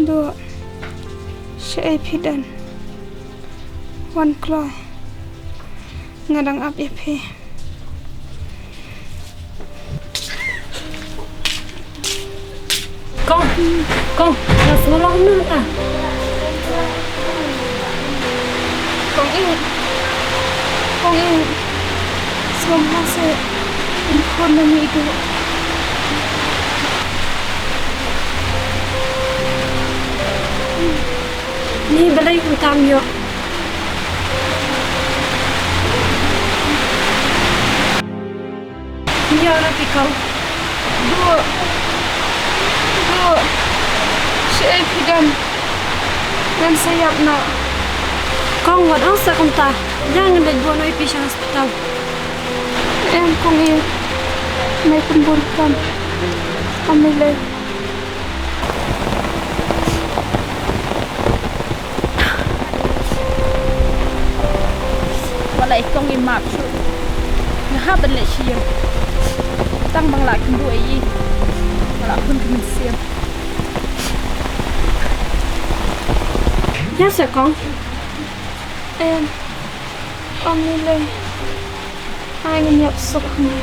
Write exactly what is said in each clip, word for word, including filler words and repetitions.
Duh, shaei phi don? Wan kloi, nga dang ap ïa phi. Kong, kong, nga sngewlong na ta. Kong i, kong i, sngewlong se, in khon na mi idu. Ni balei u tam ïoh. Ïa ra ti kau. Duh. Duh. Shaei phi don? Ngan sa ïap noh. Kong wat ong sa kumta. Ïa ngan leit bun ïa phi sha hospital. Em kong i. Nai pynbun kam. Am lei lei. Wat la i kong i map shuh. Nga hap ban leh shi ïing. Tang ba nga la kynduh ïa i. Nga la khun ka mynsiem. Ïa sa kong. Em. Ym lei lei. Ai ngan ïap suk hangne.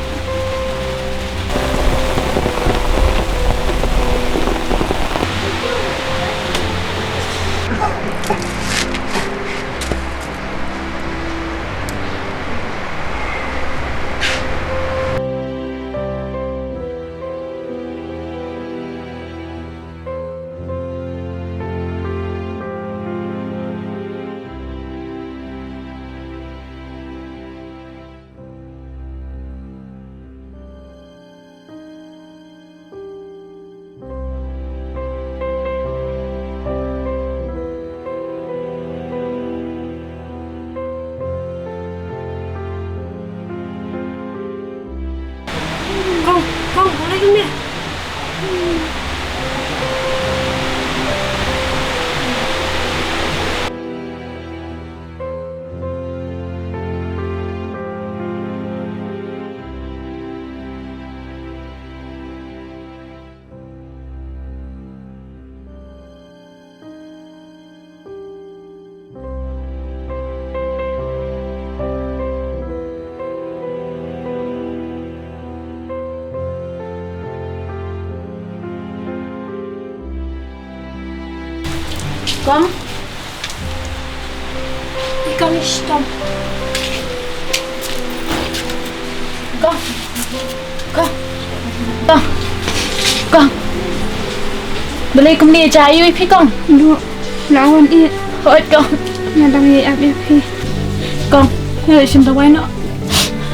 Kong, kong, kong lei kumne. Kong. Ïa kong, shitom. Kong. Kong. Kong. Kong. Balei kumne, jia aiu ïa phi kong? Duh, la wan ïa. Hooid kong. Nga dang ïa ap ïa phi. Kong, nga leit shim dawai noh.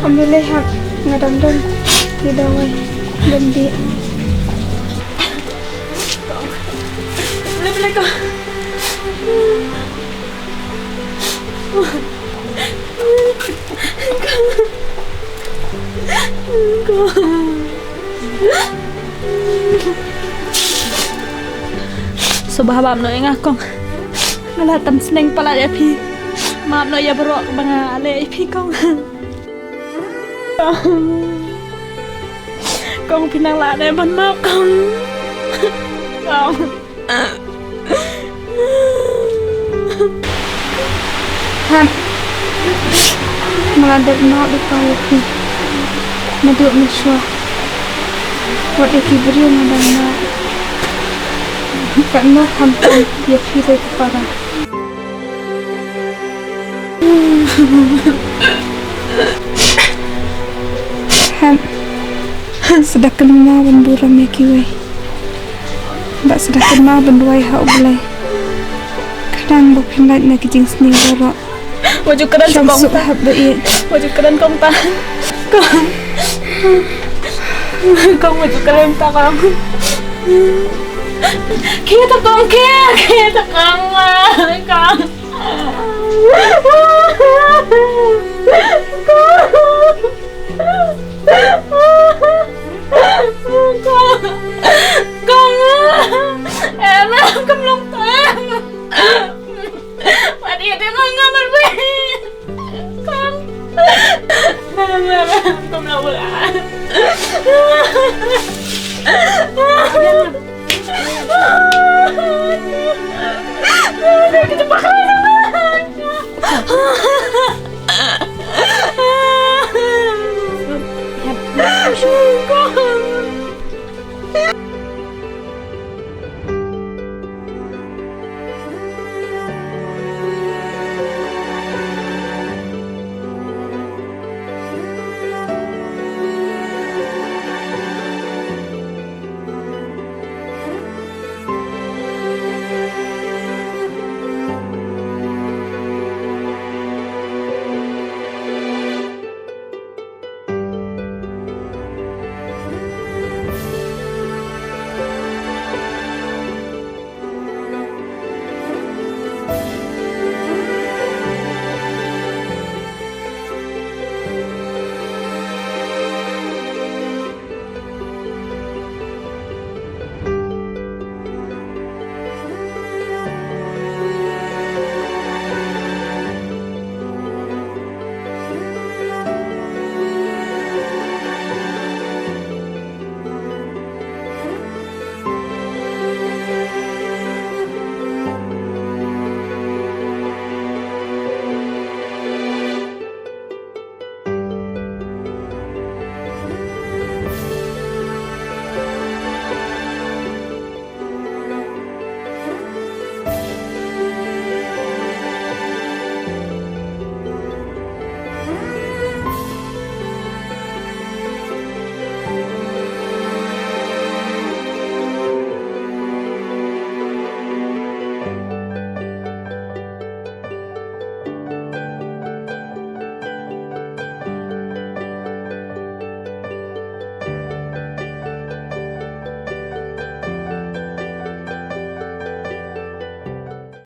Ym lei lei hap, nga dang don ki dawai ban dih. Kong. Balei balei kong. Sngewbha map noh ïa nga kong. Nga la tam sneng palat ïa phi. Map noh ïa baroh kaba nga leh ïa phi kong. Kong phi nang lah ne ban map kong. Kong. Hap. Nga la dep map ïa ka ïa phi. Naduh mynshuwa. Wat ïa ki briew nga dang map. Kat noh khamtam ïa phi dei ka para. Hap. Sdang kynmaw ban burom ïa kiwei. Bad sdang kynmaw ban duwai ha U Blei. Khnang ba phin lait na ki jingsniew baroh. Wat ju kren sa kong ta. Hap ba ïeit. Wat ju kren kong ta. Kong. Kong, wat ju kren ta kong. Khie ta kong, khie, khie ta kong, ma, kong. Kong. Kong. Em, em, kam long ta. Wat ïa dei ma nga marwei. Kong. Em, em, em, kam long ta.